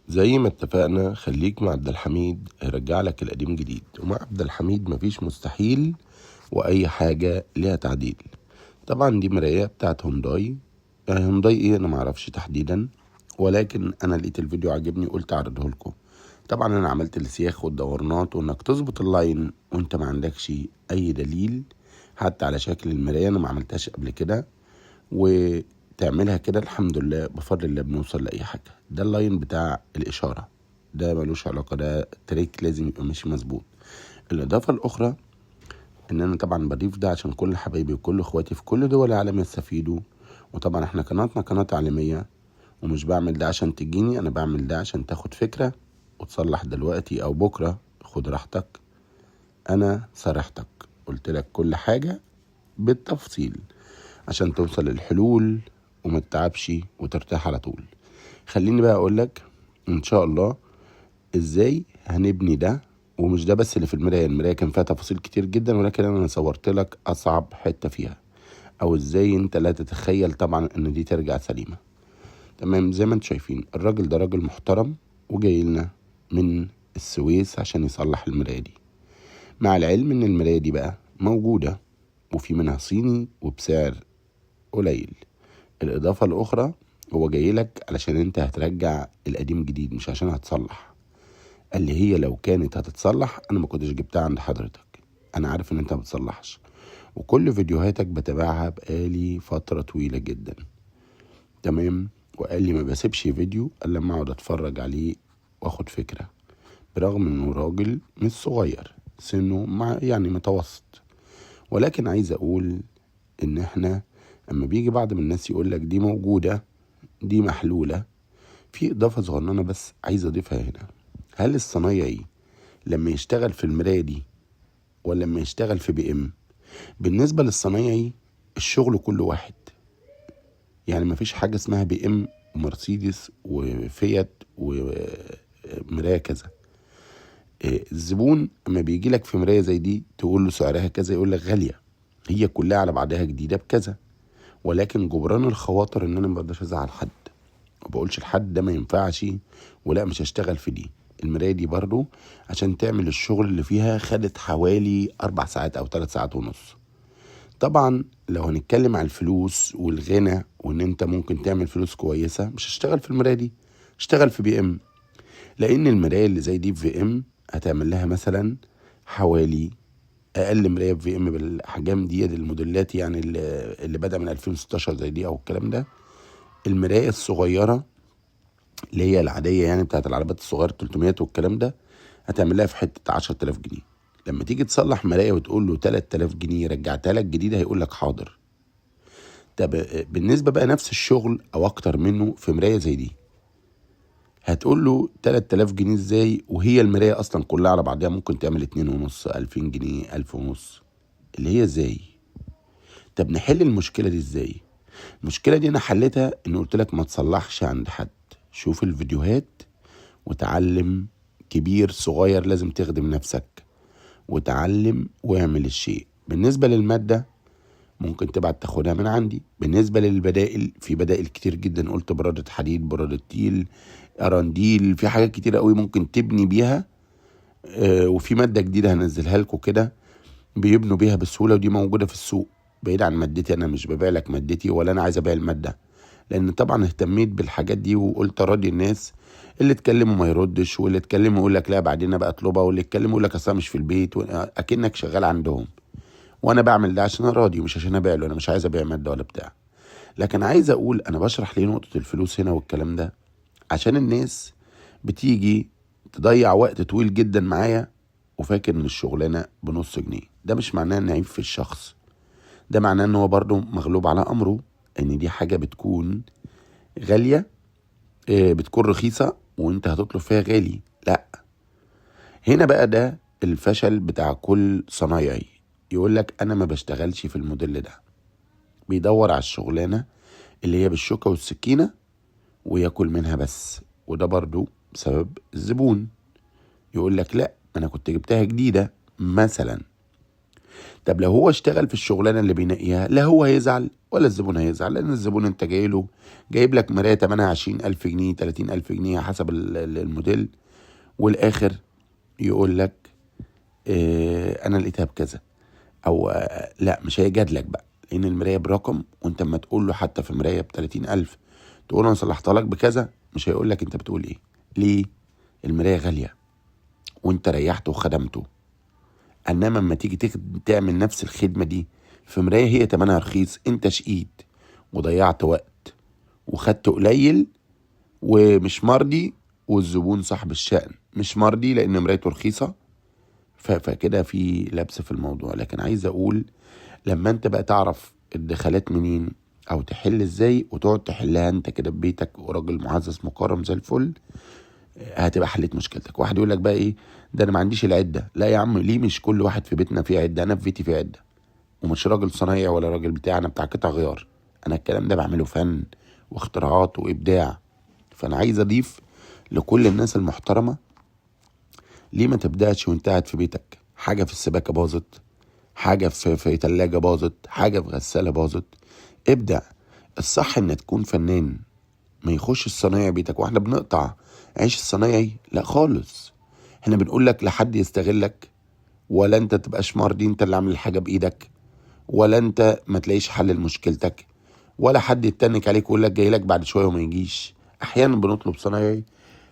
زي ما اتفقنا، خليك مع عبد الحميد هيرجع لك القديم جديد، ومع عبد الحميد مفيش مستحيل واي حاجة ليها تعديل. طبعا دي مراية بتاعت هونداي، هونداي ايه انا معرفش تحديدا، ولكن انا لقيت الفيديو عجبني قلت اعرضه لكم. طبعا انا عملت السياخ والدورنات وانك تظبط ال line وانت ما عندكش اي دليل حتى على شكل المراية، انا ما عملتهاش قبل كده وتعملها كده. الحمد لله بفضل الله بنوصل لأي حاجة. ده ال line بتاع الإشارة، ده ملوش علاقة، ده trick لازم يبقى ماشي مظبوط. الإضافة الأخرى إن أنا طبعا بضيف ده عشان كل حبايبي وكل إخواتي في كل دول العالم يستفيدوا. وطبعا إحنا قناتنا قناة تعليمية، ومش بعمل ده عشان تجيني، أنا بعمل ده عشان تاخد فكرة وتصلح دلوقتي أو بكرة. خد راحتك، أنا صرحتك قلت لك كل حاجة بالتفصيل عشان توصل للحلول وما تتعبش وترتاح على طول. خليني بقى اقولك ان شاء الله ازاي هنبني ده. ومش ده بس اللي في المراية، المراية كان فيها تفاصيل كتير جدا، ولكن انا صورت لك اصعب حتة فيها، او ازاي انت لا تتخيل طبعا ان دي ترجع سليمة. تمام، زي ما انتم شايفين الراجل ده راجل محترم وجاي لنا من السويس عشان يصلح المراية دي، مع العلم ان المراية دي بقى موجودة وفي منها صيني وبسعر قليل. الإضافة الأخرى هو جاي لك علشان أنت هترجع القديم جديد، مش عشان هتصلح. قال لي هي لو كانت هتتصلح أنا ما كنتش جبتها عند حضرتك، أنا عارف إن أنت ما بتصلحش، وكل فيديوهاتك بتابعها بقالي فترة طويلة جدا. تمام، وقال لي ما بسيبش فيديو إلا لما أقعد أتفرج عليه وأخد فكرة، برغم إنه راجل مش صغير، سنه مع يعني متوسط. ولكن عايز أقول إن إحنا أما بيجي بعض من الناس يقول لك دي موجودة دي محلولة، في إضافة صغننة بس عايز أضيفها هنا. هل الصنايعي لما يشتغل في المراية دي ولا لما يشتغل في بي إم؟ بالنسبة للصنايعي الشغل كله واحد، يعني مفيش حاجة اسمها بي إم ومرسيدس وفيات ومراية كذا. الزبون اما بيجي لك في مراية زي دي تقول له سعرها كذا، يقول لك غالية، هي كلها على بعضها جديدة بكذا. ولكن جبران الخواطر ان انا ما بقدرش ازعل حد، ما بقولش لحد ده ما ينفعش ولا مش هشتغل في دي. المراية دي برضو عشان تعمل الشغل اللي فيها خدت حوالي 4 ساعات او 3 ساعات ونص. طبعا لو هنتكلم على الفلوس والغنى وان انت ممكن تعمل فلوس كويسة، مش هشتغل في المراية دي، اشتغل في بي ام، لان المراية اللي زي دي في بي ام هتعمل لها مثلا حوالي اقل مراية في بي ام بالاحجام دي الموديلات يعني اللي بدأ من 2016 زي دي او الكلام ده، المراية الصغيرة اللي هي العادية يعني بتاعت العربيات الصغيرة 300 والكلام ده، هتعمل لها في حتة 10000 جنيه. لما تيجي تصلح مراية وتقول له 3000 جنيه رجعتها لك جديدة، هيقول لك حاضر. طب بالنسبة بقى نفس الشغل او اكتر منه في مراية زي دي، هتقول له 3000 جنيه ازاي وهي المراية اصلا كلها على بعضها ممكن تعمل اتنين ونص، ألفين جنيه، ألف ونص، اللي هي ازاي؟ طب نحل المشكلة دي ازاي؟ المشكلة دي انا حلتها ان قلت لك ما تصلحش عند حد، شوف الفيديوهات وتعلم، كبير صغير لازم تخدم نفسك وتعلم واعمل الشيء. بالنسبة للمادة ممكن تبعت تاخدها من عندي. بالنسبة للبدائل في بدائل كتير جدا، قلت برادة حديد، برادة تيل، أرانديل، في حاجات كتير قوي ممكن تبني بيها. وفي مادة جديدة هنزلها لكم كده بيبنوا بيها بسهولة، ودي موجودة في السوق بعيد عن مادتي، أنا مش ببيع لك مادتي ولا أنا عايز أبيع المادة، لأن طبعا اهتميت بالحاجات دي وقلت راضي الناس اللي اتكلموا ما يردش، واللي اتكلموا يقول لك لا بعدين بقى اطلبها، واللي اتكلموا يقول لك أصل أنا مش في البيت، أكنك شغال عندهم. وأنا بعمل ده عشان أراضي مش عشان أبيع له، أنا مش عايز أبيع مادة ولا بتاع. لكن عايز أقول أنا بشرح ليه نقطة الفلوس هنا والكلام ده، عشان الناس بتيجي تضيع وقت طويل جدا معايا وفاكر ان الشغلانة بنص جنيه. ده مش معناه ان عيب في الشخص، ده معناه ان هو برضه مغلوب على امره، ان دي حاجة بتكون غالية، بتكون رخيصة وانت هتطلب فيها غالي. لا، هنا بقى ده الفشل بتاع كل صنايعي، يقول لك انا ما بشتغلش في الموديل ده، بيدور على الشغلانة اللي هي بالشوكة والسكينة وياكل منها بس. وده برضو بسبب الزبون، يقول لك لا انا كنت جبتها جديدة مثلا. طب لو هو اشتغل في الشغلانة اللي بينقيها، لا هو هيزعل ولا الزبون هيزعل، لان الزبون انت جاي له جايب لك مراية تمنها 20,000 جنيه 30,000 جنيه حسب الموديل، والاخر يقول لك اه انا لقيتها بكذا، او لا مش هيجادلك بقى، لان المراية برقم، وانت اما تقول له حتى في مراية ب 30,000 تقول له انا صلحتها لك بكذا، مش هيقول لك انت بتقول ايه. ليه؟ المراية غالية وانت ريحته وخدمته. انما اما تيجي تعمل نفس الخدمة دي في مراية هي تمنها رخيص، انت شقيت وضيعت وقت وخدت قليل ومش مرضي، والزبون صاحب الشأن مش مرضي لان مرايته رخيصة، فكده في لبس في الموضوع. لكن عايز اقول لما انت بقى تعرف الدخلات منين او تحل ازاي، وتقعد تحلها انت كده ببيتك وراجل معزز مكرم زي الفل، هتبقى حليت مشكلتك. واحد يقول لك بقى ايه ده، انا ما عنديش العدة. لا يا عم، ليه مش كل واحد في بيتنا فيه عده؟ انا في بيتي فيه عده، ومش راجل صنايعي ولا راجل بتاع، انا بتاع قطع غيار. انا الكلام ده بعمله فن واختراعات وابداع. فانا عايز اضيف لكل الناس المحترمة، ليه ما تبداش وانت قاعد في بيتك؟ حاجة في السباكه باظت، حاجة في تلاجة باظت، حاجة في غسالة باظت، ابدع. الصح ان تكون فنان، ما يخش الصنايعي بيتك. واحنا بنقطع عيش الصنايعي؟ لا خالص. احنا بنقول لك لحد يستغلك، ولا انت تبقاش مرضي انت اللي عامل الحاجة بايدك، ولا انت ما تلاقيش حل لمشكلتك، ولا حد يتنك عليك ويقول لك جاي لك بعد شوية وما يجيش. احيانا بنطلب صنايعي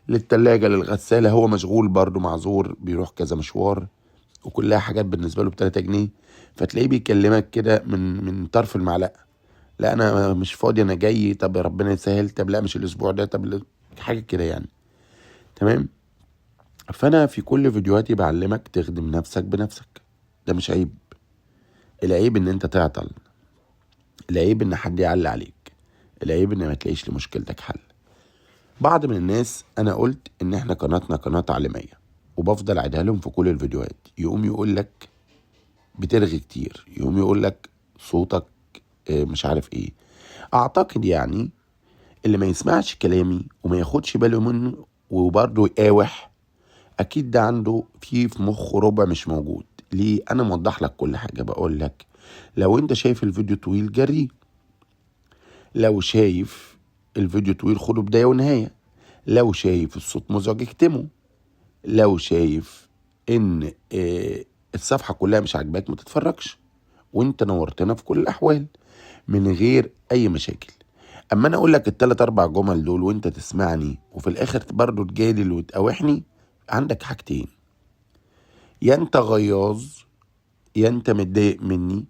للتلاجة للغسالة، هو مشغول برضه معذور، بيروح كذا مشوار، وكلها حاجات بالنسبة له ب3 جنيه، فتلاقيه بيكلمك كده من طرف المعلقة، لا انا مش فاضي انا جاي، طب ربنا يسهل، طب لا مش الاسبوع ده، طب حاجة كده يعني. تمام. فانا في كل فيديوهاتي بعلمك تخدم نفسك بنفسك، ده مش عيب. العيب ان انت تعطل، العيب ان حد يعلق عليك، العيب ان ما تلاقيش لمشكلتك حل. بعض من الناس انا قلت ان احنا قناتنا قناة تعليمية، وبفضل اعيدها لهم في كل الفيديوهات، يقوم يقول لك بترغي كتير، يقوم يقول لك صوتك مش عارف ايه. اعتقد يعني اللي ما يسمعش كلامي وما ياخدش باله منه وبرضه يقاوح، اكيد ده عنده في مخه ربع مش موجود. ليه؟ انا موضح لك كل حاجة. بقول لك لو انت شايف الفيديو طويل جري، لو شايف الفيديو طويل خده بداية ونهاية، لو شايف الصوت مزعج اكتمه، لو شايف ان الصفحة كلها مش عاجباك ما تتفرجش، وانت نورتنا في كل الاحوال من غير اي مشاكل. اما انا اقول لك التلات اربع جمل دول وانت تسمعني وفي الاخر برضو تجادل وتقاوحني، عندك حاجتين: يا انت غياظ، يا انت متضايق مني،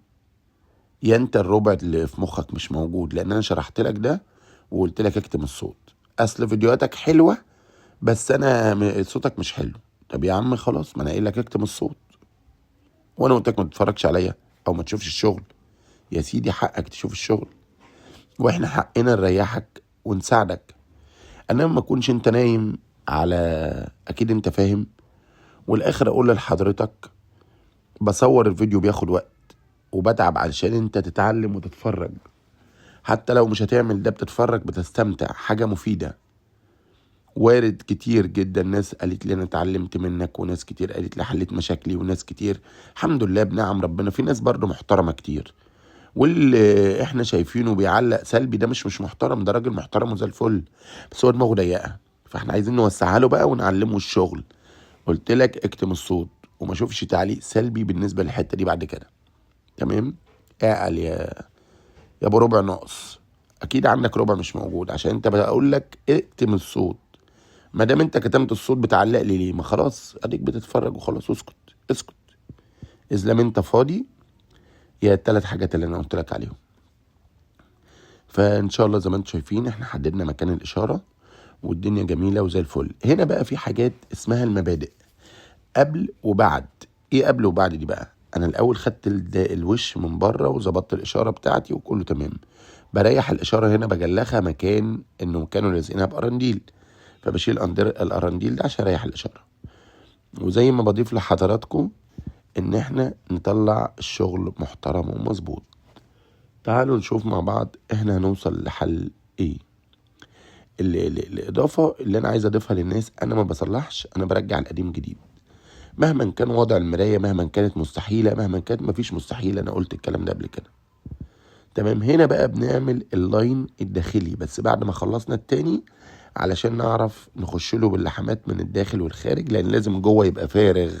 يا انت الربع اللي في مخك مش موجود، لان انا شرحت لك ده وقلت لك اكتم الصوت. اصل فيديوهاتك حلوة بس انا صوتك مش حلو. طب يا عم خلاص، ما انا قايل لك اكتم الصوت، وانا قلت لك ما تتفرجش عليا او ما تشوفش الشغل. يا سيدي حقك تشوف الشغل، واحنا حقنا نريحك ونساعدك. انا ما اكونش انت نايم على، اكيد انت فاهم. والاخر اقول لحضرتك بصور الفيديو بياخد وقت وبتعب علشان انت تتعلم وتتفرج، حتى لو مش هتعمل ده بتتفرج بتستمتع، حاجة مفيدة. وارد كتير جدا ناس قالت لي انا اتعلمت منك، وناس كتير قالت لي حليت مشاكلي، وناس كتير الحمد لله بنعم ربنا. في ناس برضو محترمة كتير، واللي احنا شايفينه بيعلق سلبي ده مش محترم، ده راجل محترم وزي الفل، بس هو دماغه ضيقة، فاحنا عايزين نوسعها له بقى ونعلمه الشغل. قلت لك اكتم الصوت وما اشوفش تعليق سلبي بالنسبة للحتة دي بعد كده. تمام؟ اعقل يا ابو ربع ناقص، اكيد عندك ربع مش موجود، عشان انت بقول لك اكتم الصوت. ما دام انت كتمت الصوت بتعلق لي ليه؟ ما خلاص اديك بتتفرج وخلاص، اسكت اسكت. اذا لم انت فاضي يا التلات حاجات اللي انا قلت لك عليهم. فان شاء الله زي ما انتم شايفين احنا حددنا مكان الاشارة والدنيا جميلة وزي الفل. هنا بقى في حاجات اسمها المبادئ قبل وبعد. ايه قبل وبعد دي بقى؟ انا الاول خدت الوش من بره وظبطت الاشارة بتاعتي وكله تمام. بريح الاشارة هنا، بجلخها مكان انه كانوا لازقينها بقرانديل، فبشيل القرانديل ده عشان اريح الاشارة. وزي ما بضيف لحضراتكم ان احنا نطلع الشغل محترم ومظبوط. تعالوا نشوف مع بعض احنا هنوصل لحل ايه. الاضافة اللي انا عايز اضيفها للناس، انا ما بصلحش، انا برجع القديم جديد. مهما كان وضع المراية، مهما كانت مستحيلة، مهما كانت، مفيش مستحيل، انا قلت الكلام ده قبل كده. تمام. هنا بقى بنعمل ال line الداخلي بس بعد ما خلصنا التاني، علشان نعرف نخش له باللحامات من الداخل والخارج، لان لازم جوه يبقى فارغ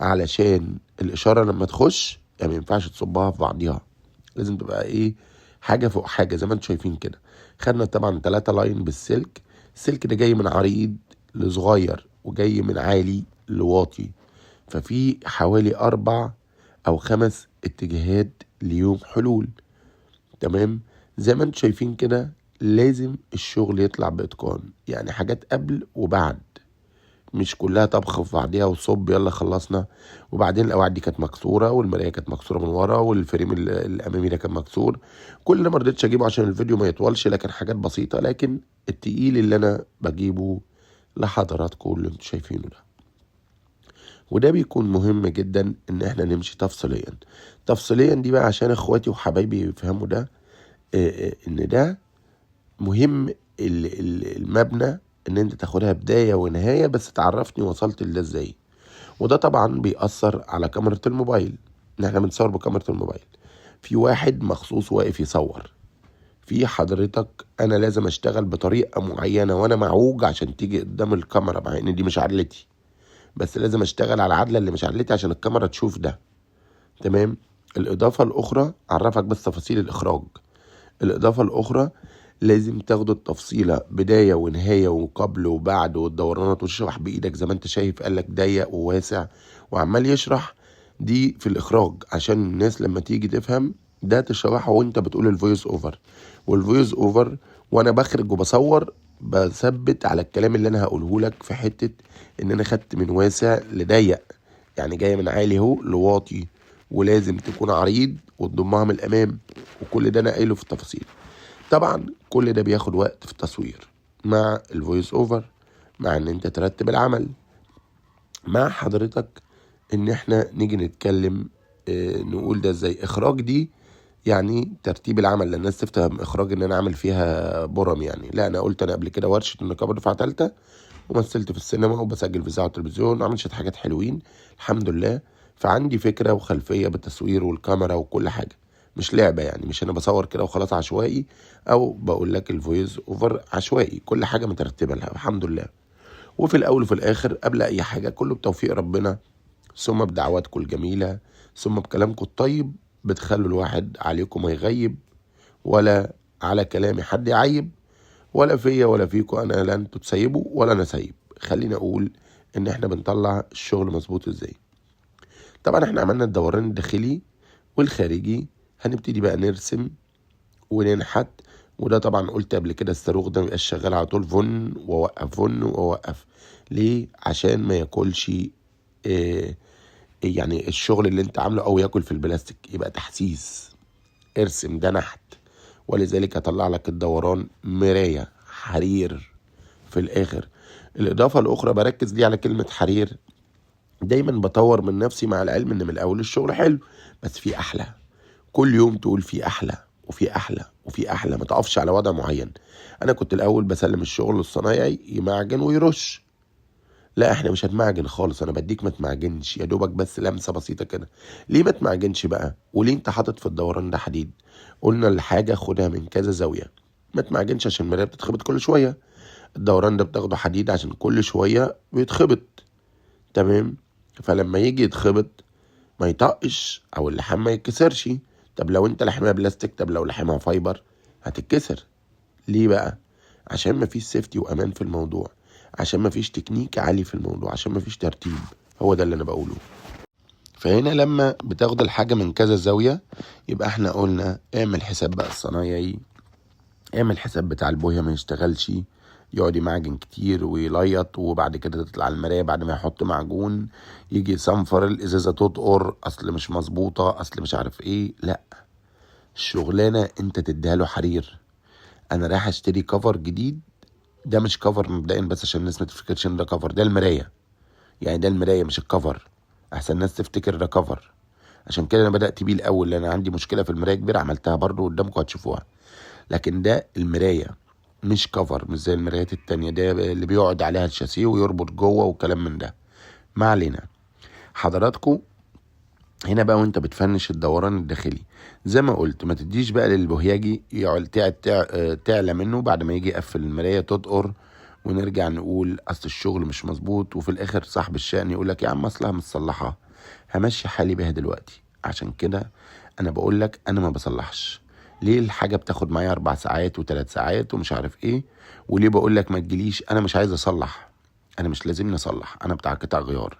علشان الاشارة لما تخش يعني ما ينفعش تصبها في بعضيها، لازم تبقى ايه، حاجة فوق حاجة زي ما انتم شايفين كده. خدنا طبعا 3 line بالسلك، السلك ده جاي من عريض لصغير وجاي من عالي لواطي، ففي حوالي 4 أو 5 اتجاهات ليوم حلول. تمام. زي ما انتم شايفين كده لازم الشغل يطلع بإتقان، يعني حاجات قبل وبعد، مش كلها طبخ في بعضيها وصب يلا خلصنا. وبعدين القواعد دي كانت مكسورة، والمرايه كانت مكسورة من ورا، وال frame الامامي ده كان مكسور. كل ده ما رضيتش اجيبه عشان الفيديو ما يطولش، لكن حاجات بسيطة، لكن التقيل اللي انا بجيبه لحضراتكم اللي انتم شايفينه ده، وده بيكون مهم جدا ان احنا نمشي تفصيليا. تفصيليا دي بقى عشان اخواتي وحبايبي يفهموا ده، ان ده مهم. المبنى ان انت تاخدها بداية ونهاية، بس تعرفني وصلت لده ازاي. وده طبعا بيأثر على كاميرا الموبايل، ان احنا بنصور بكاميرا الموبايل، في واحد مخصوص واقف يصور، في حضرتك انا لازم اشتغل بطريقة معينة وانا معوج عشان تيجي قدام الكاميرا، مع ان دي مش عدلتي، بس لازم اشتغل على العدلة اللي مش عدلتي عشان الكاميرا تشوف ده. تمام. الاضافة الاخرى اعرفك بس تفاصيل الاخراج. الاضافة الاخرى لازم تاخد التفصيلة بداية ونهاية وقبل وبعد والدورانات، وتشرح بإيدك زي ما انت شايف، قالك ضيق وواسع وعمال يشرح دي في الإخراج عشان الناس لما تيجي تفهم ده تشرحه وانت بتقول ال voice over. وال voice over وانا بخرج وبصور بثبت على الكلام اللي انا هقوله لك في حتة ان انا خدت من واسع لضيق، يعني جاية من عالي اهو لواطي، ولازم تكون عريض وتضمها من الامام، وكل ده انا قايله في التفاصيل. طبعا كل ده بياخد وقت في التصوير مع ال voice over، مع ان انت ترتب العمل، مع حضرتك ان احنا نيجي نتكلم، نقول ده ازاي اخراج دي، يعني ترتيب العمل، لان الناس تفهم اخراج ان انا عامل فيها برم يعني. لا، انا قلت انا قبل كده ورشه النقابة دفعه ثالثة، ومثلت في السينما، وبسجل في اذاعة وتلفزيون، وعملت شوية حاجات حلوين الحمد لله، فعندي فكرة وخلفيه بالتصوير والكاميرا وكل حاجة، مش لعبه يعني، مش انا بصور كده وخلاص عشوائي، او بقول لك ال voice over عشوائي، كل حاجة مترتبة لها الحمد لله. وفي الاول وفي الاخر قبل اي حاجة كله بتوفيق ربنا، ثم بدعواتكم الجميلة، ثم بكلامكم الطيب، بتخلوا الواحد عليكم ما يغيب، ولا على كلامي حد يعيب، ولا فيا ولا فيكم، انا لا انتوا تسيبوا ولا انا سايب. خلينا اقول ان احنا بنطلع الشغل مظبوط ازاي. طبعا احنا عملنا الدوران الداخلي والخارجي، هنبتدي بقى نرسم وننحت. وده طبعا قلت قبل كده الصاروخ ده مبيبقاش شغال على طول، فن ووقف فن ووقف، ليه؟ عشان ما ياكلش، يعني الشغل اللي انت عامله، او ياكل في البلاستيك، يبقى تحسيس. ارسم ده نحت، ولذلك هطلع لك الدوران مراية حرير في الاخر. الاضافة الاخرى بركز ليه على كلمة حرير، دايما بطور من نفسي، مع العلم ان من الاول الشغل حلو، بس في احلى، كل يوم تقول في احلى وفي احلى وفي احلى، ما تقفش على وضع معين. انا كنت الاول بسلم الشغل للصنايعي يمعجن ويرش، لا احنا مش هتمعجن خالص، انا بديك ما تمعجنش، يا دوبك بس لمسه بسيطة كده. ليه ما تمعجنش بقى؟ وليه انت حاطط في الدوران ده حديد؟ قلنا الحاجة خدها من كذا زاوية، ما تمعجنش عشان المراية بتتخبط كل شوية، الدوران ده بتاخده حديد عشان كل شوية بيتخبط. تمام. فلما يجي يتخبط ما يطقش او اللحام ما يتكسرش. طب لو انت لحمها بلاستيك، طب لو لحمها fiber هتتكسر. ليه بقى؟ عشان ما فيش safety وامان في الموضوع، عشان ما فيش تكنيك عالي في الموضوع، عشان ما فيش ترتيب. هو ده اللي انا بقوله. فهنا لما بتاخد الحاجة من كذا زاوية، يبقى احنا قلنا اعمل حساب بقى الصنايعي، اعمل حساب بتاع البوية ما يشتغلش، يقعد يمعجن كتير ويليط، وبعد كده تطلع المراية بعد ما يحط معجون يجي يصنفر الازازة تطقر، اصل مش مظبوطة، اصل مش عارف ايه. لا، الشغلانة انت تديها له حرير. انا رايح اشتري كفر جديد، ده مش كفر مبدئيا بس عشان الناس ما تفتكرش ان ده كفر، ده المراية، يعني ده المراية مش الكفر، احسن الناس تفتكر ده كفر. عشان كده انا بدأت بيه الاول، لان عندي مشكلة في المراية كبيرة عملتها برضو قدامكم هتشوفوها. لكن ده المراية مش كفر، مش زي المرايات التانية، ده اللي بيقعد عليها الشاسيه ويربط جوه وكلام من ده. ما علينا. حضراتكم هنا بقى وانت بتفنش الدوران الداخلي زي ما قلت، ما تديش بقى للبوهياجي تعلى منه بعد ما يجي يقفل المراية تدقر، ونرجع نقول اصل الشغل مش مظبوط، وفي الاخر صاحب الشأن يقول لك يا عم اصلها متصلحه، همشي حالي بيها دلوقتي. عشان كده انا بقول لك انا ما بصلحش. ليه الحاجة بتاخد معايا 4 ساعات و3 ساعات ومش عارف ايه؟ وليه بقول لك ما تجيليش؟ انا مش عايز اصلح، انا مش لازم نصلح، انا بتاع قطع غيار،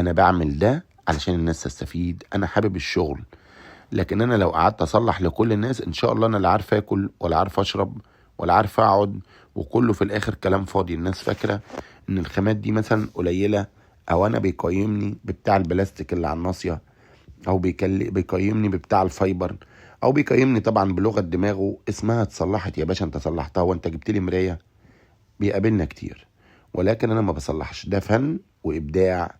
انا بعمل ده علشان الناس تستفيد، انا حابب الشغل. لكن انا لو قعدت اصلح لكل الناس ان شاء الله انا لا عارف اكل ولا عارف اشرب ولا عارف اقعد، وكله في الاخر كلام فاضي. الناس فاكره ان الخامات دي مثلا قليله، او انا بيقيمني بتاع البلاستيك اللي على الناصية، او بيقيمني بتاع ال fiber، او بيقيمني طبعا بلغه دماغه اسمها اتصلحت يا باشا انت صلحتها وانت جبت لي مراية. بيقابلنا كتير، ولكن انا ما بصلحش. ده فن وابداع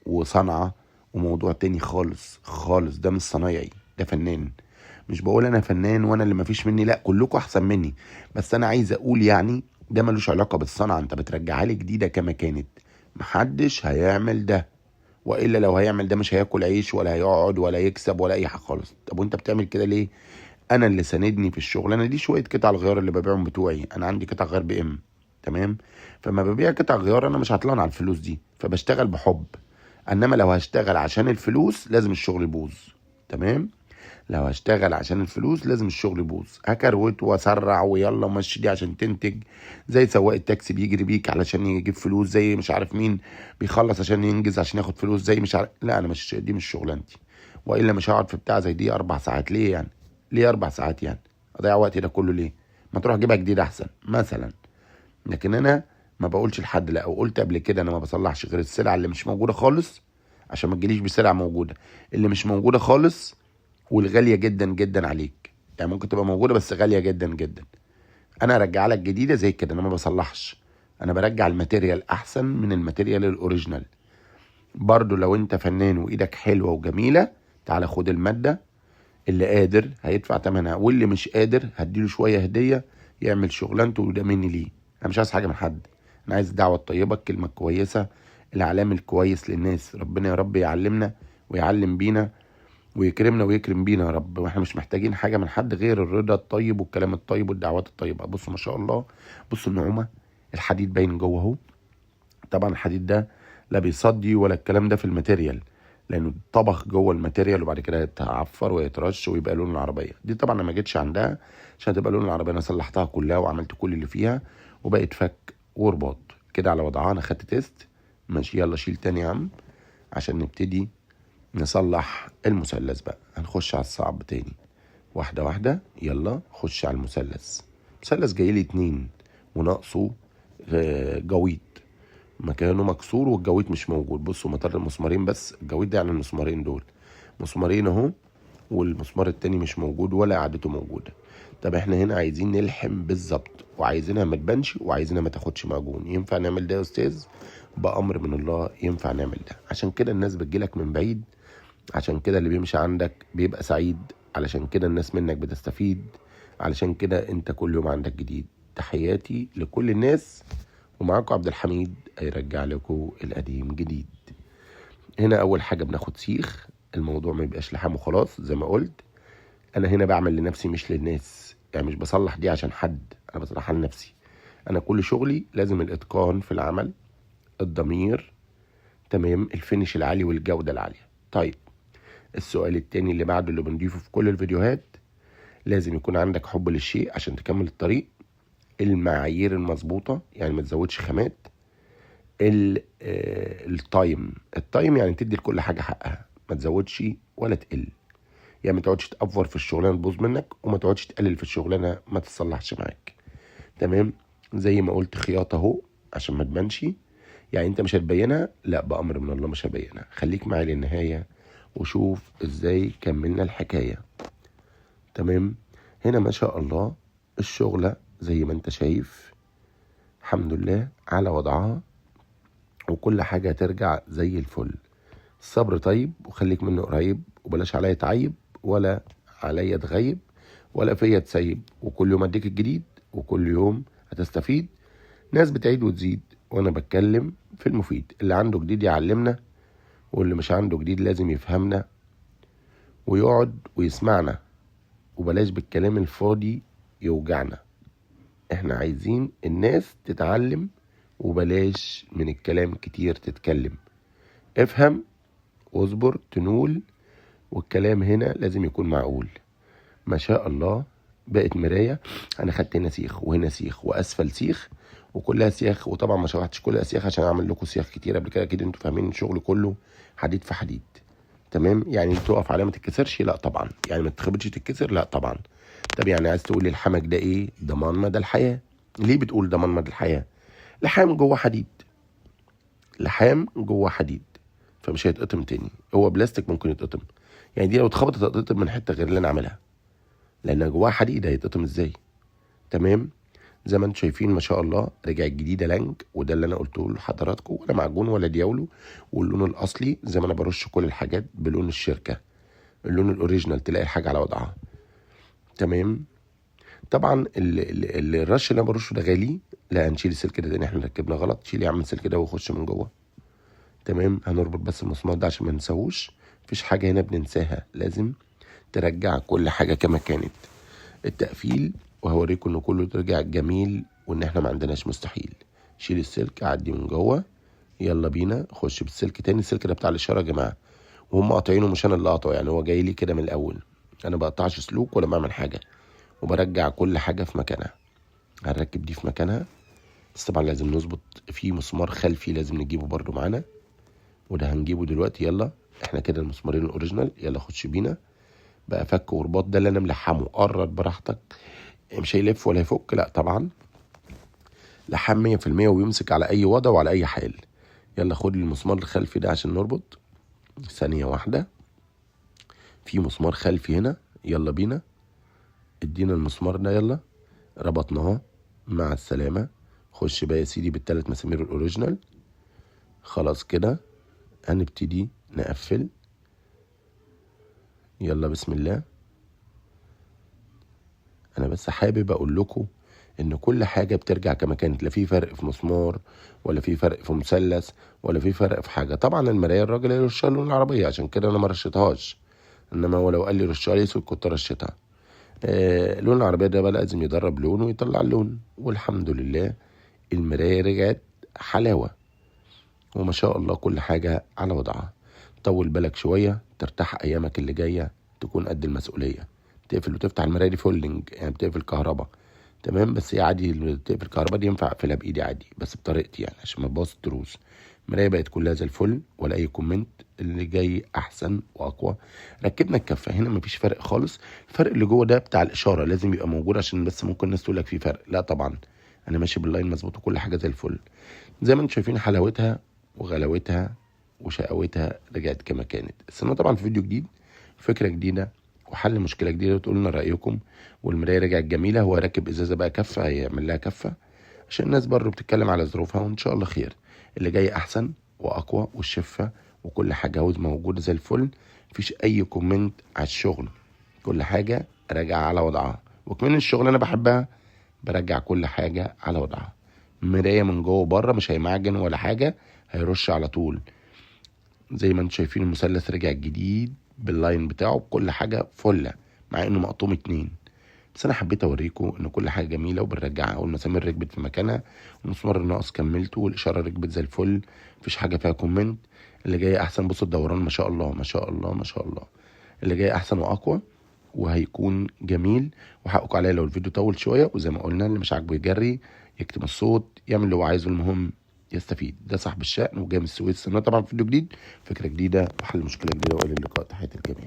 وصنعه وموضوع تاني خالص خالص، ده مش صنايعي، ده فنان. مش بقول انا فنان وانا اللي مفيش مني، لا كلكم احسن مني، بس انا عايز اقول يعني ده ملوش علاقة بالصنعه، انت بترجعها لي جديدة كما كانت. محدش هيعمل ده، والا لو هيعمل ده مش هياكل عيش ولا هيقعد ولا يكسب ولا اي حاجة خالص. طب وانت بتعمل كده ليه؟ انا اللي ساندني في الشغلانة دي شوية قطع الغيار اللي ببيعهم بتوعي، انا عندي قطع غيار بي ام، تمام؟ فما ببيع قطع غيار انا مش عطلان على الفلوس دي، فبشتغل بحب. انما لو هشتغل عشان الفلوس لازم الشغل يبوظ، تمام؟ لو هشتغل عشان الفلوس لازم الشغل يبوظ، هكروت واسرع ويلا مشي دي عشان تنتج، زي سواق التاكسي بيجري بيك علشان يجيب فلوس، زي مش عارف مين بيخلص عشان ينجز عشان ياخد فلوس، زي مش عارف. لا انا مش دي مش شغلانتي، والا مش هقعد في بتاع زي دي 4 ساعات. ليه يعني؟ ليه 4 ساعات يعني؟ اضيع وقتي ده كله ليه؟ ما تروح جيبها جديد احسن مثلا. لكن انا ما بقولش لحد لا، وقلت قبل كده انا ما بصلحش غير السلعة اللي مش موجودة خالص، عشان ما تجيليش بسلعه موجودة. اللي مش موجودة خالص والغاليه جدا جدا عليك، يعني ممكن تبقى موجودة بس غالية جدا جدا، انا ارجع لك جديدة زي كده. انا ما بصلحش، انا برجع ال material احسن من ال material ال original. برضو لو انت فنان وايدك حلوة وجميلة، تعالى خد المادة، اللي قادر هيدفع ثمنها، واللي مش قادر هديله شوية هديه يعمل شغلانته، وده مني ليه. انا مش عايز حاجة من حد، انا عايز الدعوة الطيبة، الكلمة الكويسة، الاعلام الكويس للناس. ربنا يا رب يعلمنا ويعلم بينا ويكرمنا ويكرم بينا يا رب، واحنا مش محتاجين حاجة من حد غير الرضا الطيب والكلام الطيب والدعوات الطيبة. بصوا ما شاء الله، بصوا النعومه، الحديد باين جوه اهو. طبعا الحديد ده لا بيصدي ولا الكلام ده في ال material، لانه طبخ جوه ال material وبعد كده يتعفر ويترش ويبقى لون العربية. دي طبعا انا ما جيتش عندها عشان تبقى لون العربية، انا صلحتها كلها وعملت كل اللي فيها وبقت فك ورباط كده على وضعها. انا خدت test ماشي، يلا شيل تاني يا عم عشان نبتدي نصلح المثلث بقى. هنخش على الصعب تاني واحدة واحدة. يلا خش على المثلث. مثلث جاي لي 2 وناقصه جويط، مكانه مكسور والجويط مش موجود. بصوا مطر المسمارين بس، الجويط ده يعني المسمارين دول مسمارين اهو، والمسمار التاني مش موجود ولا قعدته موجودة. طب احنا هنا عايزين نلحم بالظبط، وعايزينها ما تبانش وعايزينها ما تاخدش معجون. ينفع نعمل ده يا استاذ؟ بأمر من الله ينفع نعمل ده. عشان كده الناس بتجيلك من بعيد، عشان كده اللي بيمشي عندك بيبقى سعيد، علشان كده الناس منك بتستفيد، علشان كده انت كل يوم عندك جديد. تحياتي لكل الناس، ومعاكم عبد الحميد هيرجع لكم القديم جديد. هنا اول حاجة بناخد سيخ، الموضوع ما يبقاش لحام وخلاص. زي ما قلت انا هنا بعمل لنفسي مش للناس، يعني مش بصلح دي عشان حد، انا بصلحها لنفسي. انا كل شغلي لازم الاتقان في العمل، الضمير، تمام، الفينش العالي والجودة العالية. طيب السؤال التاني اللي بعده اللي بنضيفه في كل الفيديوهات، لازم يكون عندك حب للشيء عشان تكمل الطريق، المعايير المظبوطة يعني ما تزودش خامات، ال time، ال time يعني تدي لكل حاجة حقها، ما تزودش ولا تقل، يعني ما تقعدش تأفور في الشغلانة تبوظ منك، وما تقعدش تقلل في الشغلانة ما تتصلحش معاك. تمام، زي ما قلت خياطة اهو عشان ما تبانش، يعني انت مش هتبينها، لا بأمر من الله مش هبينها. خليك معايا للنهاية وشوف ازاي كملنا الحكاية. تمام، هنا ما شاء الله الشغلة زي ما انت شايف الحمد لله على وضعها، وكل حاجة هترجع زي الفل. الصبر طيب، وخليك منه قريب، وبلاش عليا تعيب ولا عليا تغيب ولا فيا تسيب، وكل يوم اديك الجديد وكل يوم هتستفيد. ناس بتعيد وتزيد وانا بتكلم في المفيد. اللي عنده جديد يعلمنا، واللي مش عنده جديد لازم يفهمنا ويقعد ويسمعنا، وبلاش بالكلام الفاضي يوجعنا. احنا عايزين الناس تتعلم، وبلاش من الكلام كتير تتكلم. افهم واصبر تنول، والكلام هنا لازم يكون معقول. ما شاء الله بقت مراية. انا خدت هنا سيخ وهنا سيخ واسفل سيخ وكلها سياخ، وطبعا ما شرحتش كلها سياخ عشان اعمل لكم سياخ كتير قبل كده، اكيد انتوا فاهمين الشغل كله حديد في حديد. تمام، يعني تقف عليها ما تتكسرش؟ لا طبعا. يعني ما تتخبطش تتكسر؟ لا طبعا. طب يعني عايز تقول لي الحمك ده ايه؟ ضمان مدى الحياة. ليه بتقول ضمان مدى الحياة؟ لحام جوه حديد، لحام جوه حديد، فمش هيتقطم تاني. هو بلاستيك ممكن يتقطم، يعني دي لو اتخبطت هتتقطم من حتة غير اللي انا عاملها، لان جواها حديد، هيتقطم ازاي؟ تمام، زي ما انتم شايفين ما شاء الله رجعت جديدة لانج، وده اللي انا قلته لحضراتكم، ولا معجون ولا دياولو، واللون الاصلي زي ما انا برش كل الحاجات بلون الشركة، اللون ال original، تلاقي الحاجة على وضعها. تمام، طبعا الرش اللي انا برشه ده غالي، لا هنشيل السلك ده لان احنا ركبنا غلط. شيل يا عم السلك ده وخش من جوه. تمام، هنربط بس المسمار ده عشان ما ننساهوش، مفيش حاجة هنا بننساها، لازم ترجع كل حاجة كما كانت. التقفيل، وهوريكم ان كله ترجع جميل، وان احنا ما عندناش مستحيل. شيل السلك، عدي من جوه، يلا بينا خش بالسلك تاني. السلك ده بتاع الاشارة يا جماعة، وهم قاطعينه مش انا اللي قاطعه، يعني هو جاي لي كده من الاول، انا بقطعش سلوك ولا بعمل حاجة، وبرجع كل حاجة في مكانها. هنركب دي في مكانها، بس طبعا لازم نظبط في مسمار خلفي لازم نجيبه برده معانا، وده هنجيبه دلوقتي. يلا احنا كده المسمارين ال original، يلا خش بينا بقى فك ورباط. ده اللي انا ملحمة، قرب براحتك، مش هيلف ولا يفك، لا طبعا لحام 100% ويمسك على اي وضع وعلى اي حال. يلا خد المسمار الخلفي ده عشان نربط، ثانية واحدة، في مسمار خلفي هنا، يلا بينا ادينا المسمار ده، يلا ربطناه، مع السلامة. خش بقى يا سيدي بالتلات مسامير ال original. خلاص كده هنبتدي نقفل، يلا بسم الله. انا بس حابب اقول لكم ان كل حاجة بترجع كما كانت، لا في فرق في مسمار ولا في فرق في مثلث ولا في فرق في حاجة. طبعا المراية الراجل هيرشها لون العربية، عشان كده انا ما رشيتهاش، انما هو لو قال لي رشها لي اسود كنت رشيتها. لون العربية ده بقى لازم يدرب لونه ويطلع اللون، والحمد لله المراية رجعت حلاوة، وما شاء الله كل حاجة على وضعها. طول بالك شوية، ترتاح ايامك اللي جاية، تكون قد المسؤولية. تقفل وتفتح المراية دي folding، يعني بتقفل كهرباء. تمام، بس هي عادي تقفل كهرباء دي، ينفع اقفلها بايدي عادي، بس بطريقتي يعني عشان ما تبوظ التروس. المراية بقت كلها زي الفل، ولا اي comment. اللي جاي احسن واقوى. ركبنا الكفة هنا مفيش فرق خالص. الفرق اللي جوه ده بتاع الاشارة لازم يبقى موجود، عشان بس ممكن الناس تقول لك في فرق، لا طبعا انا ماشي بال line مظبوط وكل حاجة زي الفل. زي ما انتم شايفين حلاوتها وغلاوتها وشقاوتها رجعت كما كانت. استنوا طبعا في فيديو جديد، فكرة جديدة وحل مشكلة جديدة، وتقول لنا رايكم. والمرايه رجعت جميلة، هو راكب ازازة بقى كفه، هيعمل لها كفه عشان الناس برضه بتتكلم على ظروفها، وان شاء الله خير. اللي جاي احسن واقوى، والشفه وكل حاجة عاوز موجودة زي الفل، مفيش اي comment على الشغل، كل حاجة راجعه على وضعها. وكمان الشغل انا بحبها، برجع كل حاجة على وضعها. مراية من جوه وبره، مش هيمعجن ولا حاجة، هيرش على طول. زي ما انتم شايفين المثلث رجع جديد بال line بتاعه، بكل حاجة فله، مع انه مقطوم 2، بس انا حبيت اوريكم ان كل حاجة جميلة وبنرجعها. والمسامير ركبت في مكانها، والمسمار الناقص كملته، والاشارة ركبت زي الفل، مفيش حاجة فيها comment. اللي جاي احسن، بصوا الدوران ما شاء الله ما شاء الله ما شاء الله، اللي جاي احسن واقوى وهيكون جميل. وحقكم عليا لو الفيديو طول شوية، وزي ما قلنا اللي مش عاجبه يجري، يكتم الصوت، يعمل اللي هو عايزه، المهم يستفيد. ده صاحب الشأن وجاي من السويس. استنوا طبعا في فيديو جديد، فكرة جديدة وحل مشكلة جديدة، والى اللقاء، تحياتي للجميع.